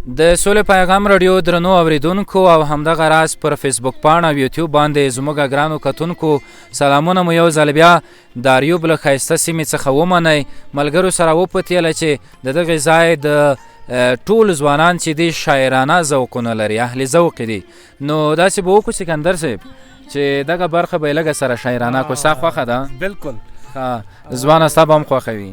د سولې پیغام راډیو درنو اوریدونکو او همدغه راز پر فیسبوک پاڼه او یوټیوب باندې زموږ ګرانو کتونکو سلامونه مو یو ځل بیا د اریوب له ښایسته سیمې څخه ومنئ. ملګرو سره وپتیله چې د دغه ځای د ټول ځوانان چې دي شاعرانه ذوقونه لري، اهل ذوق دي، نو داسې به وکړو سکندر صاحب چې دغه برخه به یې لږه سره شاعرانه کړو. ستا خوښه ده؟ بالکل. ځوانه ستا به هم خوښه وي.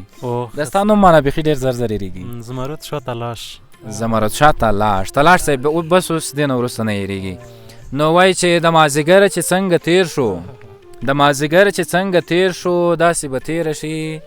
د ستا نوم مانه بیخي ډېر زر زر هېرېږي. زمرد شاه تلاش. زمرد شاه تلاش. تلاش صاحب بس اوس دې نه وروسته نه هېرېږي. نو وایي چې د مازدیګر چې څنګه تېر شو، د مازدیګر چې څنګه تېر شو، داسې به تېره شي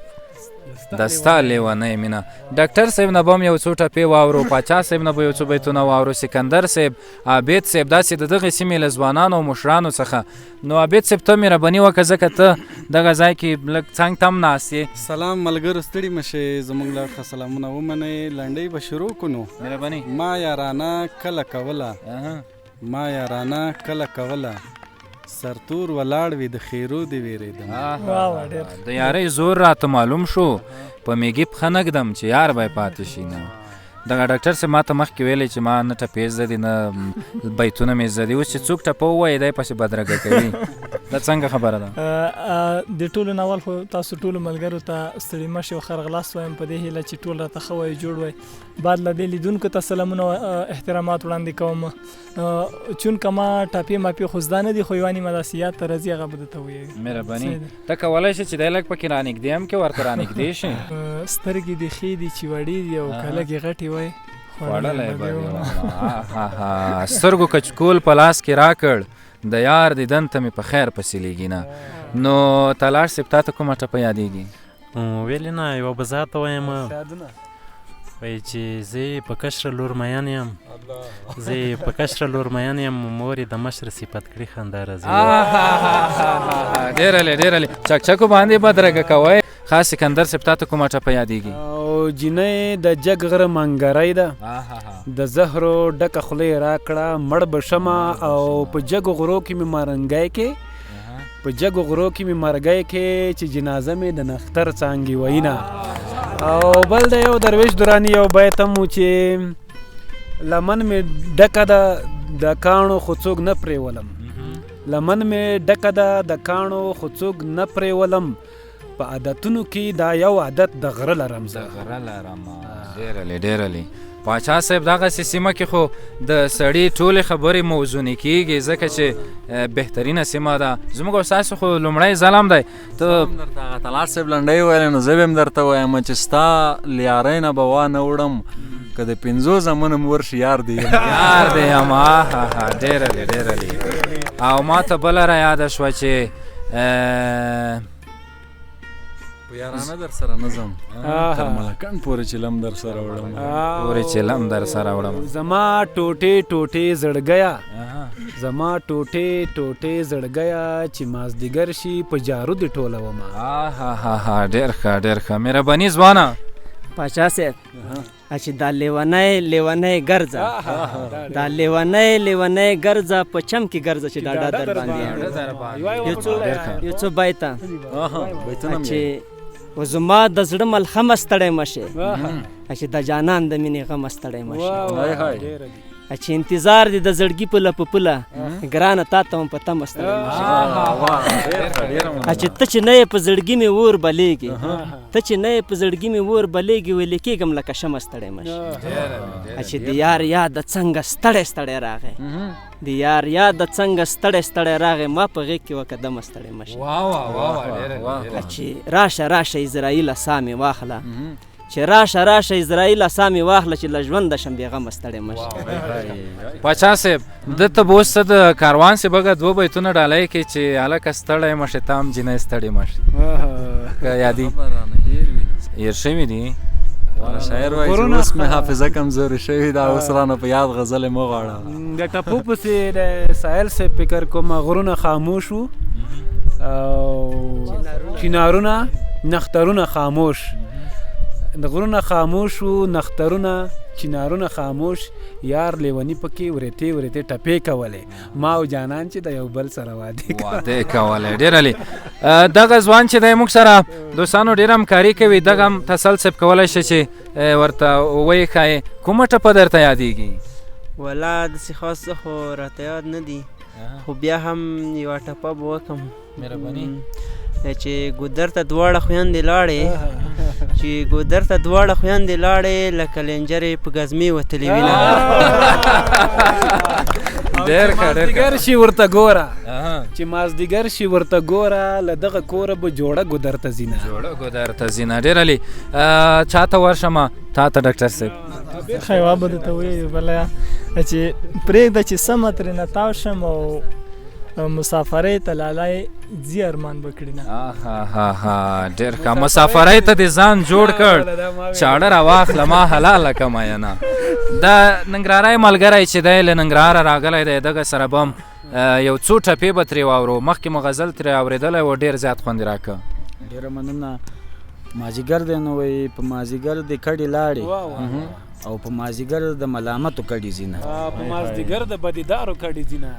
د ستا لیونۍ مینه. ډاکټر صاحب نه به هم یو څو ټپې واورو، پاچا صاحب نه به یو څو بیتونه واورو، سکندر صاحب، عابد صاحب، داسې د دغې سیمې له ځوانانو او مشرانو څخه. نو عابد صاحب ته مهرباني وکړه، ځکه ته دغه ځای کې لږ څنګ ته هم ناست یې. سلام ملګرو، ستړي مه شئ، زموږ له اړخه سلامونه ومنئ. لنډۍ به شروع کړو. نو مهرباني. ما یارانه کله کوله، ما یارانه کله کوله، سرتور ولاړ وي د خیرو دی ویرېدم. د یارۍ زور راته معلوم شو، په میږي پښه نه ږدم چې یار به یې پاتې شي. نه دغه ډاکټر صاحب ماته مخکې ویلی چې ما نه ټپې زده دي نه بیتونه مې زده دي، اوس چې څوک ټپه ووایي دی پسې بدرګه کوي. دا څنګه خبره ده؟ د ټولو نه اول خو تاسو ټولو ملګرو ته ستړي مه شئ او ښه راغلاست وایم، په دې هیله چې ټول راته ښه وایي جوړ وایي. بعد له دې لیدونکو ته سلامونه او احترامات وړاندې کوم. چونکه ما ټاپې ماپې خو زده نه دي، خو یوه نیمه داسې یاد ته راځي، هغه به درته ووایم. مهرباني. ته کولی شې چې دی لږ پکې رانږدې هم کې ورته رانږدې شې. سترګې دې ښې دي چې وړې دي او که لږې غټې وای خوړلی به دې. سترګو کچکول په لاس کې راکړ، د یار دیدن ته مې په خیر پسې لېږي نه. نو تلاش صاحب تا ته کومه ټپه یادېږي؟ ویلې نه، یوه به ذاته وایم، وایي چې زه یې په کشره لور میین یم، زه یې په کشره لور میین یم، مور یې د مشر صفت کړي خندا راځي. ډېره لې، ډېره لې چکچکو باندې بدرګه کوئ. ښه سکندر صاحب تا ته کومه ټپه یادېږي؟ او جینۍ د جګ غره منګری ده، د زهرو ډکه خوله یې راکړه مړ به شمه، او په جګو غرو کې مې مرنګی کې، په جګو غرو کې مې مرګی کې چې جنازه مې د نختر څانګې وینه. او بل د یو درویش دراني یو بیت هم و چې لمن مې ډکه ده د کاڼو خو څوک نه پرېولم، لمن مې ډکه ده د کاڼو خو څوک نه پرېولم، په عادتونو کې دا یو عادت د غره لرم زه. د غره لرم. ډېره لې، ډېره لې. پاچا صاحب دغسې سیمه کې خو د سړي ټولې خبرې موزونې کېږي، ځکه چې بهترینه سیمه ده. زموږ او ستاسو خو لومړی ځل هم دی. ته درته هغه تلاش صاحب لنډۍ ویلې، نو زه به هم درته وایم چې ستا له یارۍ نه به وا نه وړم، که د پنځو زامنو هم ورشي یار دې یم. یار دې یم. ډېره لې، ډېره لې. او ما ته بله را یاده شوه چې په یارانه در سره نه ځم، تر ملکنډ پورې چې لم در سره وړم، پورې چې لم در سره وړم. زما ټوټې ټوټې زړګیه، زما ټوټې ټوټې زړګیه، چې مازدیګر شي په جارو دې ټولومه. ډېر ښه، ډېر ښه. مهرباني ځوانه. پاچا صاحب چې دا لیونی لیونی ګرځه، دا لیونی لیونی ګرځه، په چم کې ګرځه چې ډاډه در باندې. یو څو بیته چې و زما د زړه ملخمه ستړی مه شې، چې د جانان د مینې غمه ستړی مه شې، چې انتظار دې د زړګي پله په پله، ګرانه تا ته هم په تمه ستړی مه شې، چې ته چې نه یې په زړګي مې اور بلېږي، ته چې نه یې په زړګي مې اور بلېږي، ویلې کېږم لکه شمه ستړی مه شې، چې د یار یاد څنګه ستړی ستړی راغی، د یار یاد څنګه ستړی ستړی راغی، ما په غېږ کې وکه دمه ستړی مه شې، چې راشه راشه عزراییله ساه مې واخله، چې راشه راشه عزراییله ساه مې واخله، چې له ژونده شم بېغمه ستړی مه شې. پاچا صاحب ده ته به اوس څه د کاروان صاحب هغه دوه بیتونه ډالۍ کړي چې هلکه ستړی مه شې، ته هم جینۍ ستړې مه شې. که یادي هېر شوي دي؟ شاعر وایي چې اوس مې حافظه کمزورې شوې ده، اوس رانه په یاد غزلې مه غواړه. د ټپو پسې د ساحل صاحب فکر کوم غرونه خاموش وو او چنارونه نخترونه خاموش، د غرونه خاموش وو، نخترونه چنارونه خاموش، یار لیونی پکې ورېتې ورېتې ټپې کولې، ما او جانان چې د یو بل سره واده کولې. ډېر عالي. دغه ځوان چې دی موږ سره دوستانو ډېر همکاري کوي، دغه هم تسل صاحب کولی شي چې ورته ویې ښایې. کومه ټپه درته یادېږي؟ ولا داسې خاص څه خو راته یاد نه دي، خو بیا هم یوه ټپه به وکړم. مهرباني. چې ګودر ته دواړه خویندې لاړې، چې ګودر ته دواړه خویندې لاړې، لکه لنجرې په ګزمې وتلې وینه. ډېر ښه. مازدیګر شي ورته ګوره، چې مازدیګر شي ورته ګوره، له دغه کوره به جوړه ګودر ته ځینه. جوړه ګودر ته ځینه. ډېر عالي. چا ته ورشم؟ تا ته ډاکټر صاحب. ښه یوه به درته ویې بله چې پرېږده چې سمه ترېنه تاو شم او مسافرۍ ته لالی ځي ارمان به کړي نه. ها ډېر ښه. مسافرۍ ته دې ځان جوړ کړ، چاړه راواخله ما حلاله که میینه. دا ننګرهاری ملګری چې دی له ننګرهاره راغلی دی، دغه سره به هم یو څو ټپې به ترې واورو. مخکې مو غزل ترې اورېدلی و، ډېر زیات خوند یې راکړ. ډېره مننه. مازیګر دی نو وایي په مازیګر دې کډې لاړې او په مازیګر د ملامتو کډې ځینه، په مازدیګر د بدیدارو کډې ځینه.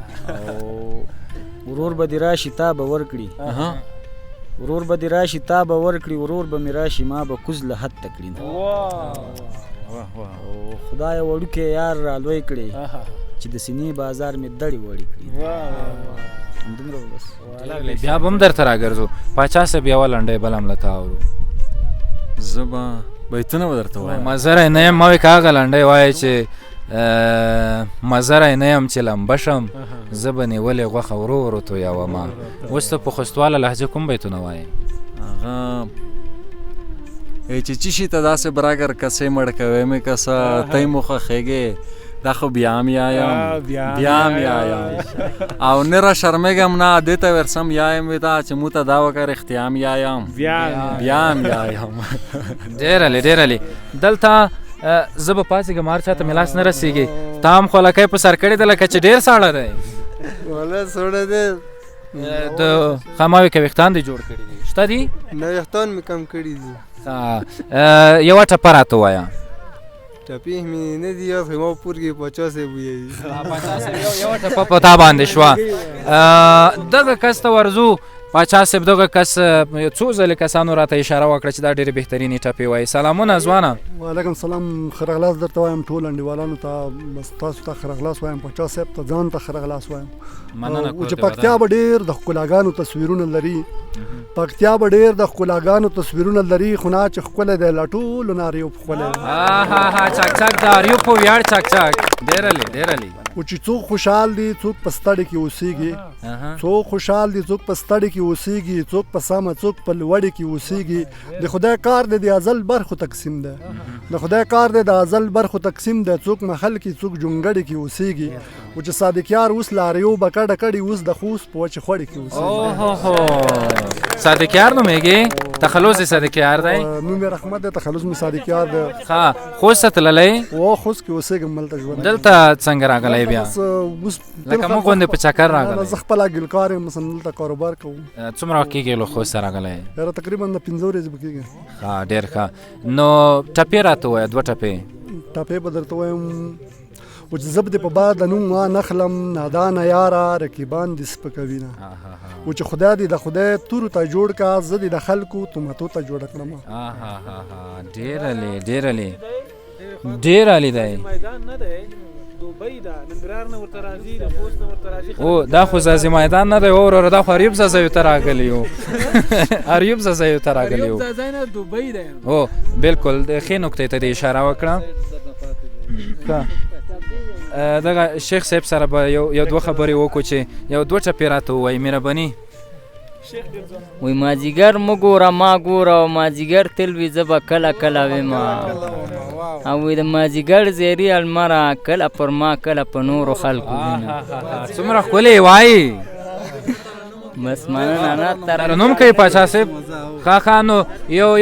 او ورور به دې راشي تا به ورکړي، ورور به دې راشي تا به ورکړي، ورور به مې راشي ما به کوز له حد ته کړي. او خدای وړوکی یار را لوی کړي چې د سینې بازار مې دړې وړې کړي. همدومره بس. بیا به هم درته راګرځو. پاچا صاحب یوه لنډۍ بله هم له تا اورو. زه به بیتونه به درته وایم. مزری نه یم، ما وایي که هغه لنډۍ وایې چې مزری نه یم چې لمبه شم، زه به نیولې غوښه ورو ورو تویومه. اوس ته په خوستواله لهجه کوم بیتونه وایې؟ هغه چې چیشي ته داسې براګر کسې مړ کوې مې کسه ته مو خوښېږې، دا خو بیا هم یایم بیا هم یایم، او نه را شرمېږم نه دې ته ورسم یایم وي تا چې مو ته دا وکړه رښتیا هم یایم بیا هم یایم. ډېر عالي ډېر عالي. دلته زه به پاڅېږم، هر چا ته مې لاس نه رسېږي. تا هم خو لکۍ په سر کړې ده، لکه چې ډېر ساړه دی. ولا سوړه دی. د خاماوې که ویښتان دې جوړ کړي دي؟ شته دي؟ نه، ویښتان مې کم کړي دي. یوه ټپه راته ووایه. ټپې مې نه دي یاد، خو ما پور کې پاچا صاحب ویایي. پاچا صاحب یوه ټپه په تا باندې شوه. دغه کس ته ورځو. پاچا صاحب دغه کس څو ځلې کسانو راته اشاره وکړه چې دا ډېرې بهترینې ټپې وایي. سلامونه ځوانه. وعلیکم سلام. ښه راغلاست درته وایم ټول انډیوالانو ته، بس تاسو ته ښه راغلاست وایم، پاچا صاحب ته ځان ته ښه راغلاست وایم. مننه. چې پکتیا به ډېر د ښکلاګانو تصویرونه لري، پکتیا به ډېر د ښکلاګانو تصویرونه لري، خو نه چې ښکلی دی له ټولو نه اریوب ښکلی دی. ها چاک چاک د اریوب په ویاړ چاک چاک. ډېر عالي ډېر عالي. او چې څوک خوشحال دي څوک په ستړي کې اوسېږي، څوک خوشحال دي څوک په ستړي کې اوسېږي، څوک په سمه څوک په لوړې کې اوسېږي. د خدای کار دی د ازل برخو تقسیم دی، د خدای کار دی د ازل برخو تقسیم دی، څوک محل کې څوک جونګړې کې اوسېږي. او چې صادق یار اوس له اریوبه کډه کړې، اوس د خوست په وچې خوړې کې اوسېږي. صادق یار نومېږي؟ تخلص یې صادق یار دی؟ نوم یې رحمت دی، تخلص مې صادق یار دی. ښه، خوست ته تللی؟ هو، خوست کې اوسېږم، هلته ژوند. دلته څنګه راغلی بیا؟ اوس لکه موږ غوندې په چکر راغلی. زه خپله ګلکار یم، مثلاً دلته کاروبار کوم. څومره وخت کېږي له خوسته راغلی؟ یاره تقریبا د 5 ورځې به کېږي. ښه، ډېر ښه. نو ټپې راته ووایه، 2 ټپې. ټپې به درته وایم. او چې زه به دې په باد نوم وانخلم، نادانه یاره رقیبان دې سپکوي نه. او چې خدای دې د خدای تورو ته جوړ کا، زه دې د خلکو تومتو ته جوړه کړم. ډېر عالي ډېر عالي ډېر عالي دی. میدان نه دی، دوبۍ ده، ننګرهار نه ورته راځي، د خوست نه ورته راځي. او دا خو ځاځي میدان نه دی وروره، دا خو اریوب ځاځیو ته راغلی یو. اریوب ځاځیو ته راغلی یو. اریوب ځاځی نه دوبۍ دی. هو بالکل، د ښې نقطې ته دې اشاره وکړه. دغه شیخ صاحب سره به یو دوه خبرې وکړو چې یو دوه ټپې راته ووایي، مهرباني. وی مازیګر مه ګوره ما ګوره، او مازیګر تل وي زه به کله کله ویم، او وی د مازیګر زیري المره کله پر ما کله په نورو خلکو وینه. څومره ښکلې وایي. بس مننه. نه ترنم کوي پاچا صاحب؟ ښه ښه، نو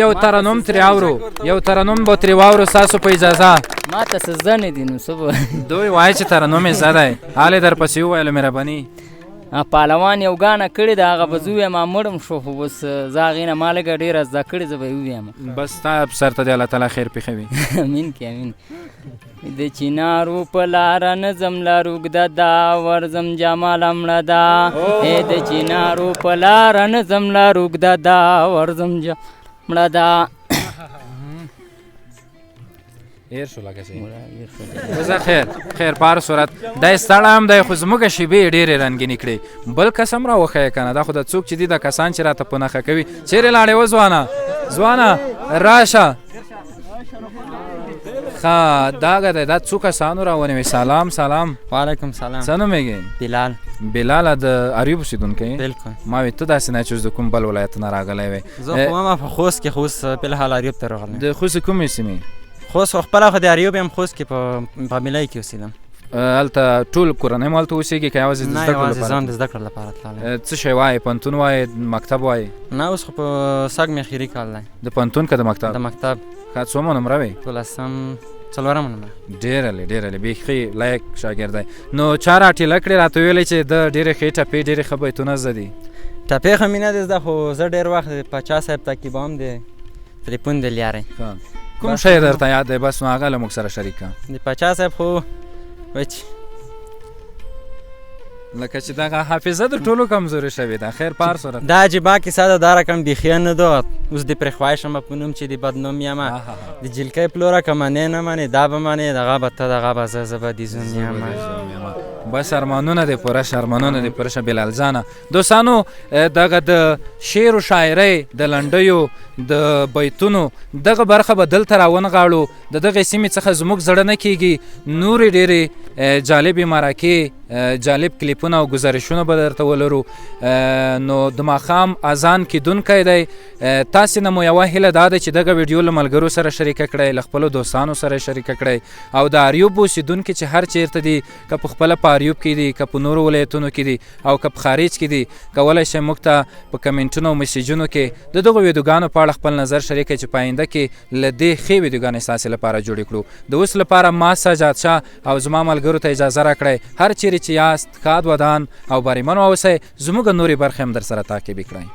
یو ترنم ترې اورو، یو ترنم به ترې واورو ستاسو په اجازه. ما ته څه زده نه دي نو څه به دوی وایي چې ترنم یې زده دی. حال یې درپسې وویلو، مهرباني. پهلوان یو ګانه کړې ده، هغه به زه ووایم، مړم شو، خو اوس زه هغې نه ما لږه ډېره زده کړې، زه به یې ووایم. بس ستا سر ته دې الله تعالی خیر پېښوي. امین کې امین. د چینارو په لاره نه ځم، لار اوږده ده، ورځم جماله مړه ده. د چینارو په لاره نه ځم، لار اوږده ده، ورځم مړه ده. هېر شو لکه چې وزه. خیر خیر، په هر صورت دی ستړی هم دی، خو زموږ شیبې یې ډېرې رنګینې کړې. بل کس هم راوښیه که نه، دا خو د څوک چې دي دا کسان چې راته په نښه کوي. چېرې لاړې وه ځوانه؟ ځوانه راشه. ښه داګه دی، دا څو کسانو راونیوې. سلام سلام. وعلیکم سلام. څه نومېږې؟ بلال. بلاله د اریوب اوسېدونکی؟ بالکل. ما وې ته داسې نه چې اوس د کوم بل ولایت نه راغلی وې. زه خو وم په خوست کې، خو اوس فلحال اریوب ته راغلی. د خوست کومې سیمې؟ خوست خو خپله خو د اریوب یم، خوست کې په فامیلۍ کې اوسېدم. هلته ټول کورنۍ مو هلته اوسېږي که یوازې د نه، زده کړو یوازې لپاره؟ ځان د زده کړو لپاره تللی. څه شی وایې؟ پوهنتون وایې، مکتب وایې؟ نه، اوس خو په سږ مې اخري کال دی. د پوهنتون که د مکتب؟ د مکتب. ښه، څومره نمره وې؟ دولسم، څلورمه نمره. ډېره لې، ډېره لې، بیخي لایق شاګرد دی. نو چا راټیله کړې راته ویلې چې د ډېرې ښې ټپې، ډېرې ښه بیتونه زده دي؟ ټپې خو مې نه دي زده، خو زه ډېر وخت د پاچا صاحب تعقیبوم د تلیفون د لیارې. کوم شعر درته یاد دی؟ بس نو هغه له موږ سره شریک کړه. د پاچا صاحب خو وایي چې لکه چې دغه حافظه د ټولو کمزورې شوې ده. خیر، په هر صورت دا عجیبه کیسه ده، دا رقم بیخي نه ده. اوس د پرې خواهشم په نوم چې د بدنوم یم، د جلکۍ پلوره که منې نه منې، دا به منې، دغه به ته، دغه به زه، زه به دې زوم یم. بس ارمانونه دې پوره شه، ارمانونه دې پوره شه بلال جانه. دوستانو دغه د شعر و شاعرۍ، د لنډیو، د بیتونو دغه برخه به دلته راونغاړو. د دغې سیمې څخه زموږ زړه نه کیږي نورې ډېرې جالبې مرکې، جالب کلیپونه او ګزارشونه به درته ولرو. نو د ماښام اذان کېدونکی دی. تاسې نه مو یوه هیله دا ده چې دغه ویډیو له ملګرو سره شریکه کړئ، له خپلو دوستانو سره شریکه کړئ، او د اریوب اوسېدونکي چې هر چیرته دي، که په خپله په اریوب کې دي، که په نورو ولایتونو کې دي، او که په خارج کې دي، کولی شئ موږ ته په کمنټونو او مسیجونو کې د دغو ویډیوګانو په اړه خپل نظر شریک کړئ چې په آینده کې له دې ښې ویډیوګانې ستاسې لپاره جوړې کړو. د اوس لپاره ما سجاد شاه او زما ملګرو ته اجازه راکړئ، هر چیرې چې یاست ښاد ودان او بریمن واوسئ. زموږ نورې برخې هم در سره تعقیبې کړئ.